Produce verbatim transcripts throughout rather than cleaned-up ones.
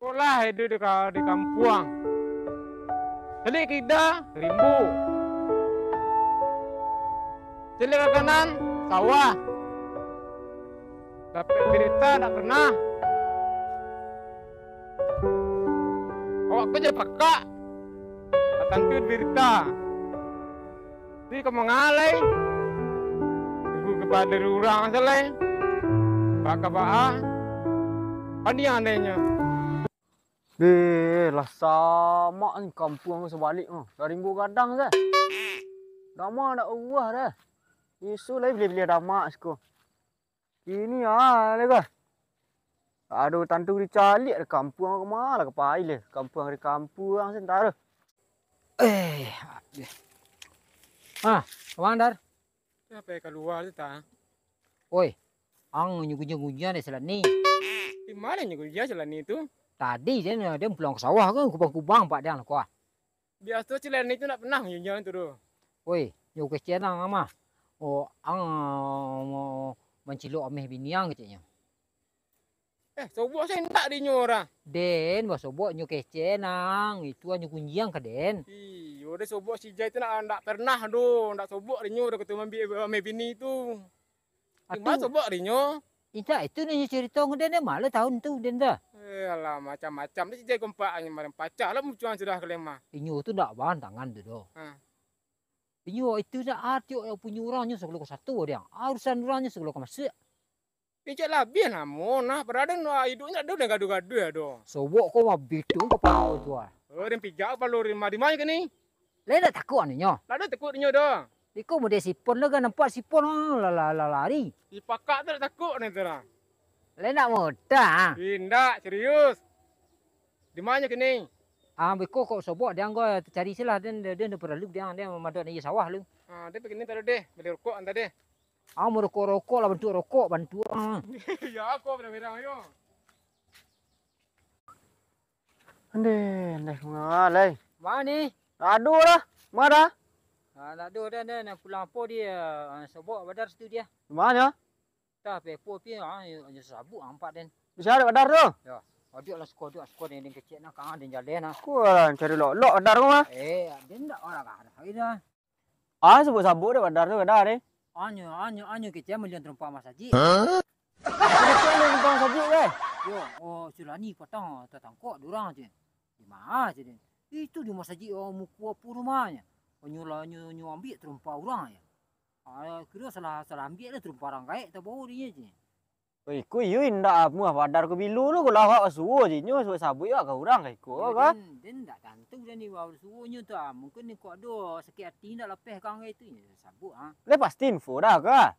Sekolah iduik di ka-, di kampuang. Caliak kida, rimbo. Caliak ka kanan, sawah. Dapek barita ndak pernah. Awak ko jo pakak, tantu barita. Tapi ka mangalai, tunggu kapado urang se lai. Baa ka baa, paniang dek inyo. Deh, lah samak ni kampuang ko sabalik ko. Lah rimbo gadang se. Damak ndak buah doh. Isuak lai piliah-piliah damak siko. Kini ah, lai ko. Ado tantu dicaliak di kampuang ko, ma lah ka pai lai. Kampuang di kampuang santaro. Eh, aduh. Ah, Bang Dar. Kenapa kalua tu, ta? Oi, ang nyo gunjiang-gunjiang dek Selani. Di ma nyo gunjiang Selani tu? Tadi den, den pulang ka sawah ko, kubang-kubang pak den ko. Biaso Selani tu ndak pernah gunjiang tu doh. Oi, nyo kecek ang mah. Oh, ang, ah, mancilok ameh bini ang keceknyo. Eh, sobok se indak dinyo doh. Den, basobok nyo kecek ang, itu nyo gunjiang ka den. Iyo, den sobok si Jai tu ndak, ndak pernah doh, ndak sobok dinyo doh katu mambiak ameh bini tu. Di ma sobok dinyo? Indak, itu nyo carito ngan den, den malah tahu tu den doh. Eh, alah, macam-macam tu si Jai kompak nyo marin pacah lah mucuang sudah kalemah. Inyo tu ndak bahan tangan tu doh. Ha. Inyo itu ndak ado punyo urang nyo sagalo ka sato deh. Urusan urang nyo sagalo ka masuak. Pijak labiah namo nah, padahal den, ah, iduiknyo ado den gaduah-gaduah doh. Sobok ko mah bitung kapalo tu ah. Oh, den pijak kapalo di ma, di ma kini? Lai ndak takuik aninyo? Ndak ado takuik dinyo doh. Iko model sipon lo kan nampak sipon ah, la, la, la, lari. Si pakak tu ndak takuik ni tu lah. Lai ndak mudah ah. Indak, serius. Di ma kini? Ah, beko kok sobok diang ko cari silah den, den, den paralu diang, den mamadok di sawah lu. Ah, den kini tadi deh, bali rokok anta deh. Ah, marokok-rokok lah, bantuak rokok, bantuak ah. Ya, aku berang-berang ayo. Andeh, andeh, mangalai. Ma ni? Aduh lah, ma dah? Ah, nak aduh dah, dah, nak pulang apo dia? Ah, sobok badar situ dia. Di ma nyo? Tah, pepo pi, ah, nyo sabuik nampak den. Bisa dek badar tu? Yo, aduak lah siko, aduak siko den, den kecek nah, kang den jaleh nah. Ko lah cari lok-lok badar ko mah. Eh, den ndak marah-marah lagi dah. Ah, sabuik-sabuik dek badar tu, badar, eh. Anyo, anyo, anyo kecek maliang tarompa masajik. Hah? Kecek maliang tarompa masajik, weh. Yo, oh, Sulani patang tatangkok dek urang, cek. Di ma, cek den? Itu di masajik, oh, muko apo rumahnyo? Oh, nyo lah, nyo, nyo ambiak tarompa urang, yo. Ah, kiro salah, salah ambiak lah tarompa urang gaek tabao dinyo, cek. Oi, ko iyo indak amuah badar ko bilo lo, ko lah awak basuo je nyo, sabuik-sabuik awak ka urang ka iko ka. Den, den ndak tantu den ni basuo nyo tu ah. Mungkin ni kok ado sakik ati ndak lapeh ka ang itu nyo sabuik ah. Lai pasti info dah ka?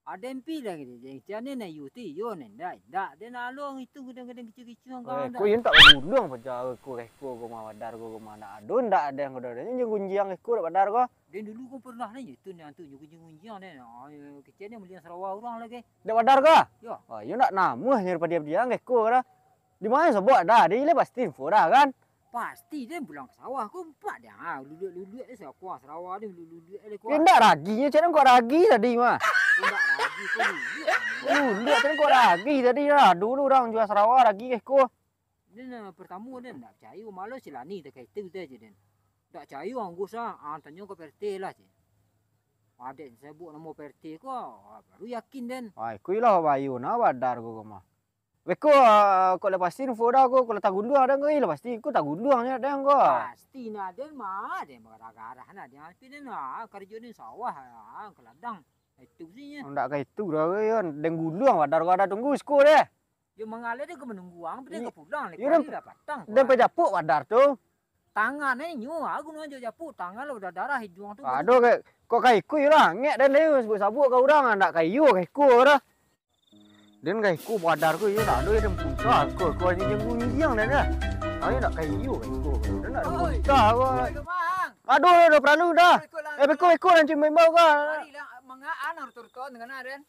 Aden pi lah gitu. Jadi cak ni na iyo tu iyo, ni ndak, ndak. Den along itu kadang-kadang kicu-kicu ang ka. Oi, ko iyo ndak bagulung paja ko ka iko ko mah badar ko mah ndak ado, ndak ado yang ado. Nyo gunjiang iko dak badar ko. Den dulu ko pernah ni, itu ni antu nyo gunjiang-gunjiang ni. Ah, kecek ni maliang sarawa urang lagi. Dek badar ko? Yo. Oh, iyo ndak namuah nyo padiam-diam ka iko ko dah. Di ma sobok dah, di lai pasti info dah kan? Pasti den pulang ka sawah ko, nampak dah. Ah, luluak-luluak ni sawah sarawa ni, luluak-luluak ni ko. Indak ragi nyo, cek den kok ragi tadi mah. Indak ragi ko luluak. Luluak cek den kok ragi tadi dah. Dulu urang jua sarawa ragi ka iko. Den, eh, pertamo den ndak picayo, malah si Lani takah itu teh, cek den. Ndak picayo ang Gus ah, ang tanyo ka P R T lah, cek. Adek sabuik namo P R T ko, ah, baru yakin den. Ai, ko iyolah bayo nah badar ko ko mah. Beko, ah, kok lah pasti info dah ko, kok lah taguluang dah ko, iyolah pasti ko taguluang nyo dah ko. Pasti nah den mah, den bagarah-garah nah den, tapi den ah, karajo den sawah ah, ka ladang. Itu sih nyo. Ndak ka itu dah ko, yo, den guluang badar ko, ado tunggu siko deh. Yo mangaleh dek ka manunggu ang, dek ka pulang, dek ka ari lah patang. Den pajapuk badar tu. Tangan e nyo, aku nunjuk japuk, tangan lah badarah, iduang tu. Aduh, kok ka iko lah, ngek den deh, sabuik-sabuik ka urang, ndak ka iyo ka iko dah. Den ka iko badar ko, iyo ndak ado, den puntah, ko, ko ni gunjiang den dah. Ayo ndak ka iyo ka iko, den ndak ado puntah ko. Aduh, dah paralu dah. Eh, beko, beko, nan cuma imbau ko. Mari lah, manga anang ruto-ruto dengan den.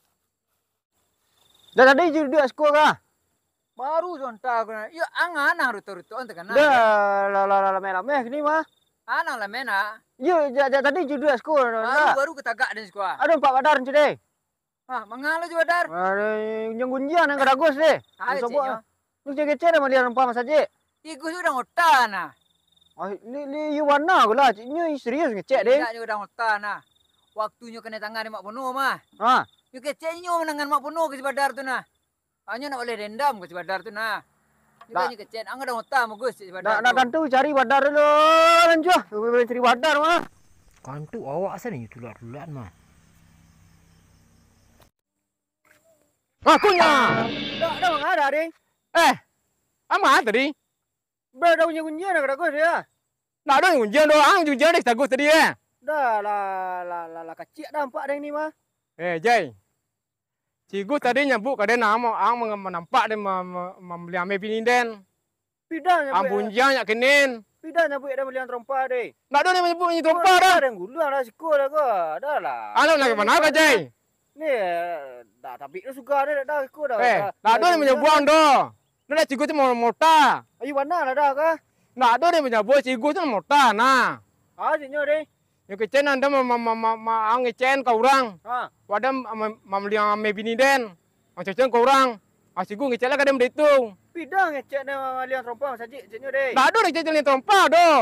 Dah tadi jo duduak siko ka? Baru sontak aku nak. Iyo, ang anang ruto-ruto ante kana. Dah, lah, lah, lah, lameh-lameh kini mah. Anang lameh nak. Iyo, jak, jak tadi jo duduak siko. Baru, baru katagak den siko ah. Aduh, nampak badar ncu deh. Ah, manga lo jo badar. Aduh, gunjiang-gunjiang nan kadagus deh. Ayo, sobok cek nyo. Nyo kecek-kecek dah maliang rompah masajik. Tigo tu dah ngota nah. Ah, li, li, iyo bana ko lah. Cik nyo serius ngecek deh. Indak nyo dah ngota nah. Waktunyo kanai tangan dek Mak Pono mah. Ha. Nyo kecek nyo manangan Mak Pono ka si Badar tu nah. Anyo nak baleh dendam ka si Badar tu nah. Nyo kecek, ang dah ngota bagus cek si Badar tu. Nak tantu cari Badar dulu, lanjuah. Cari Badar mah. Kantuk awak asa ni tulak-tulak mah. Aku nya. Dah, dah manga dah, deh. Eh, ama tadi? Bro, dah gunjiang-gunjiang dah kadaku dia. Nak ada gunjiang doang, gunjiang deh si Agus tadi eh. Dah lah, lah, lah, lah kacik dah nampak deh ni mah. Eh, Jai. Si Agus tadi nyabut ka den ang, ang manampak den ma-, ma-, mambali ameh bini den. Pida nyabuik. Ambunjang nyak kinin. Pida nyabuik dah maliang trompa deh. Ndak ado ni manyabuik manyi trompa dah. Dah guluang dah siko dah ko. Dah lah. Anu nak mana ka Jai? Ni dah tabik tu suka dah dah siko dah. Eh, ndak ado ni manyabuang doh. Dah lah cigo tu mo-, mota. Ayu bana lah dah ka. Ndak ado ni manyabuang cigo tu mota nah. Ah, sinyo deh. Nyo kecek nan dah ma-, ma-, ma-, ma-, ma-, ang ngecek ka urang. Ha. Wadah ma-, ma-, mambali ameh bini den. Ang cecek ka urang. Ang sigu ngecek lah ka den baitu. Pida ngecek den maliang trompa masajik ceknyo deh. Ndak ado ngecek maliang trompa doh.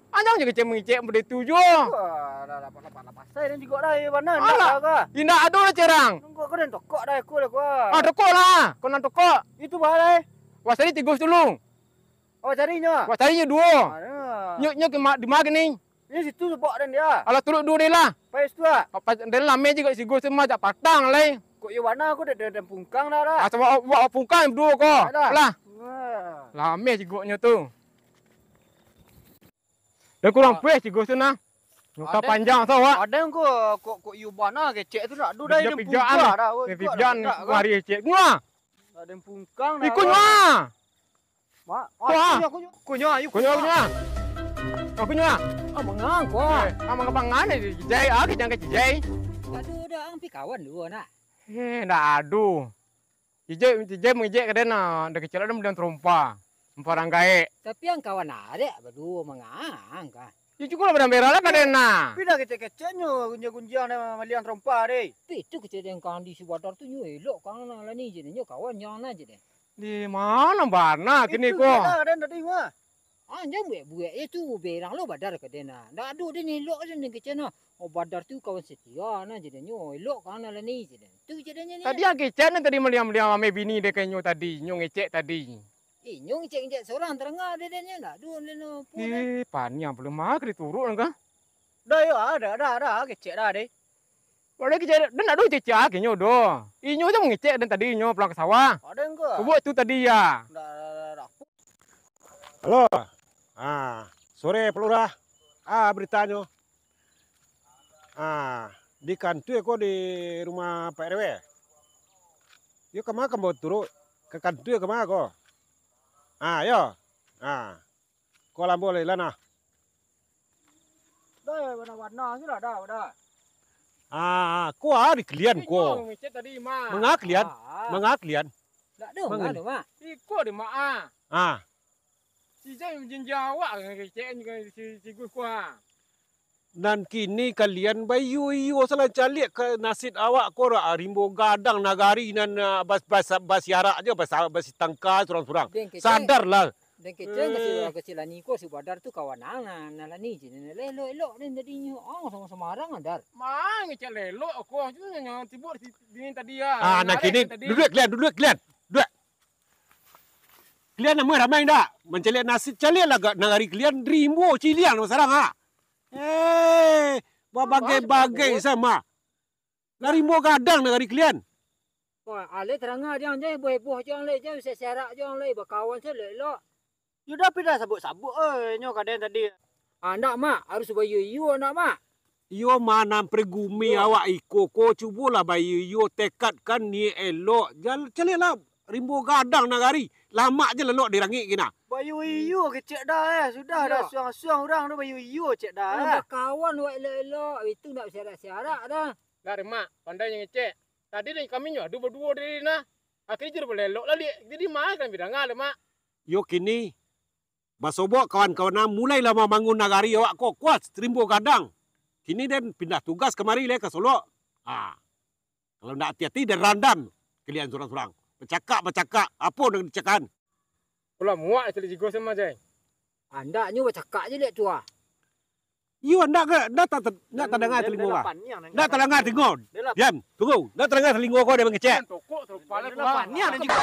Anjang je kecek mangecek baitu juo. Wah, lah, lah, lah, lah, pasai den jigok dah, iyo bana, indak lah ka. Indak ado lah cerang. Nunggu ko den tokok dah, aku lah, gua. Ah, tokok lah. Ko nan tokok. Itu bah, eh. Wah, tadi tigo dulu. Oh, cari nyo? Wah, cari nyo duo. Ah, ya. Nyo, nyo ke ma-, di ma kini? Ini situ sebok den dia. Alah, turuk duo deh lah. Pai situ ah. Apa, den lameh je kat sigo tu mah, jak patang lai. Kok iyo bana aku dek den, den pungkang dah, dah. Ah, sama awak, awak pungkang duo ko. Dah, dah. Lah. Wah. Lameh jigoknyo tu. Dah kurang peh sigo tu nah. Nyo ka panjang tu awak. Ada yang ko, kok, kok iyo bana kecek tu nak. Duh dah ini pungkang dah. Pijak-pijak ni, pijak ni, hari kecek. Wah. Ada yang pungkang dah. Ikut wah. Mak, aku nyo, aku nyo. Aku nyo, ayo. Aku nyo, aku nyo. Aku nyo. Ah, mangang ko. Eh, ah, mangang pangan ni, Jai. Ah, kejang ke Jai. Aduh, dah ang pi kawan duo nak. Eh, ndak ado. Ijai, Ijai mangijek ka den, ah, ndak kecek lah den trompa. Trompa urang gaek. Tapi ang kawan arek baduo mangang ka. Yo, cukuiklah barang merah lah ka den nah. Pida kecek-keceknyo, gunjiang-gunjiang den maliang trompa deh. Tapi itu kecek den kang di si Badar tu nyo elok kang nah lah ni je, nyo kawan nyo nah je deh. Di ma bana kini ko? Itu je lah, den tadi mah. Ah, jan buek-buek je tu, berang lo Badar ka den nah. Ndak ado den elok den kecek nah. Oh, Badar tu kawan setia nah, jadinyo elok kang nah lah ni je den. Tu jadinyo ni. Tadi ang kecek nah tadi maliang-maliang ameh bini deh ka inyo tadi, nyo ngecek tadi. Eh, nyo ngecek-ngecek sorang tarangah deh den nyo, ndak ado den apo deh. Eh, paniang pulo mah ka dituruk nan ka. Dah yo, ah, dah, dah, dah, kecek dah deh. Walau kecek, den ndak ado cecek ah, ka inyo doh. Inyo tu mangecek den tadi, inyo pulang ka sawah. Ado nan ka? Buek tu tadi ya. Dah, dah, dah, dah. Halo. Ah, sore Pak Lurah. Ah, baritanyo. Ah, di kantua ko di rumah Pak R W. Yo ka ma ka ambo turuk? Ka kantua ka ma ko? Ah, yo. Ah. Ko lah ambo lai lah nah. Dah, bana-bana sudah dah, dah. Ah, ko ah di kalian ko. Inyo mangecek tadi, Mak. Manga kalian? Ah, ah. Manga kalian? Ndak ado, Mak. Iko deh, Mak, ah. Ah. Si Jai manjanjian awak ngecek si, si Gus ko ah. Nan kini kalian baiyo-iyo salah caliak ka nasib awak ko, rimbo gadang nagari nan, ah, bas-, bas-, basiarak jo, bas-, basitangka surang-surang. Sadarlah. Den kecek ka si, ka si Lani ko, si Badar tu kawan ang, nah, nah, Lani je, nah, elok-elok den tadinyo, ang samo-samo arang, Dar. Mangecek elok ko, tu nan tibo di, di tadi ah. Ah, nan kini, duduak kalian, duduak kalian. Duduak. Kalian namuah ramai ndak? Mancaliak nasib, caliaklah ga-, nagari kalian rimbo ciliang samo sarang, ha? Eh, babagai-bagai sama. Lah rimbo gadang nagari kalian. Wah, alai tarangah jan, jan heboh-heboh jan lai, jan siarak-siarak jan lai, bakawan se elok-elok. Yo dah, pi dah sabuik-sabuik, oi, nyo ka den tadi. Ah, ndak, Mak. Harus baiyo-iyo, ndak, Mak? Iyo ma nan pribumi awak iko ko, cubolah baiyo-iyo, tekadkan niaik elok. Jan, caliaklah rimbo gadang nagari. Lamak je lelok dirangik kini. Baiyo-iyo kecek dah, eh. Sudah dah, suang-suang urang tu baiyo-iyo cek dah, eh. Bakawan awak elok-elok, itu ndak siarak-siarak dah. Ndak, Mak. Pandai nyo ngecek. Tadi dek kami nyo ado baduo tadi nah. Akhirnyo jadi balelok lah, Lik. Jadi ma kami danga dek, Mak. Yo kini, basobok kawan-kawan ang, mulailah mambangun nagari awak ko, kuat, rimbo gadang. Kini den pindah tugas kamari lai ka Solok. Ha. Kalau ndak ati-ati, den randam kalian surang-surang. Bacakak-bacakak, apo nan dicakakan? Kalau muak caliak jigo sama je. Andaknyo bacakak je liak tu ah. Iyo, ndak ke, ndak tak, ndak tadanga telingo kah? Ndak tadanga telingo. Diam, tunggu. Ndak tadanga telingo kau dia mangecek. Tokok tu kepala kurang. Paniang dan juga.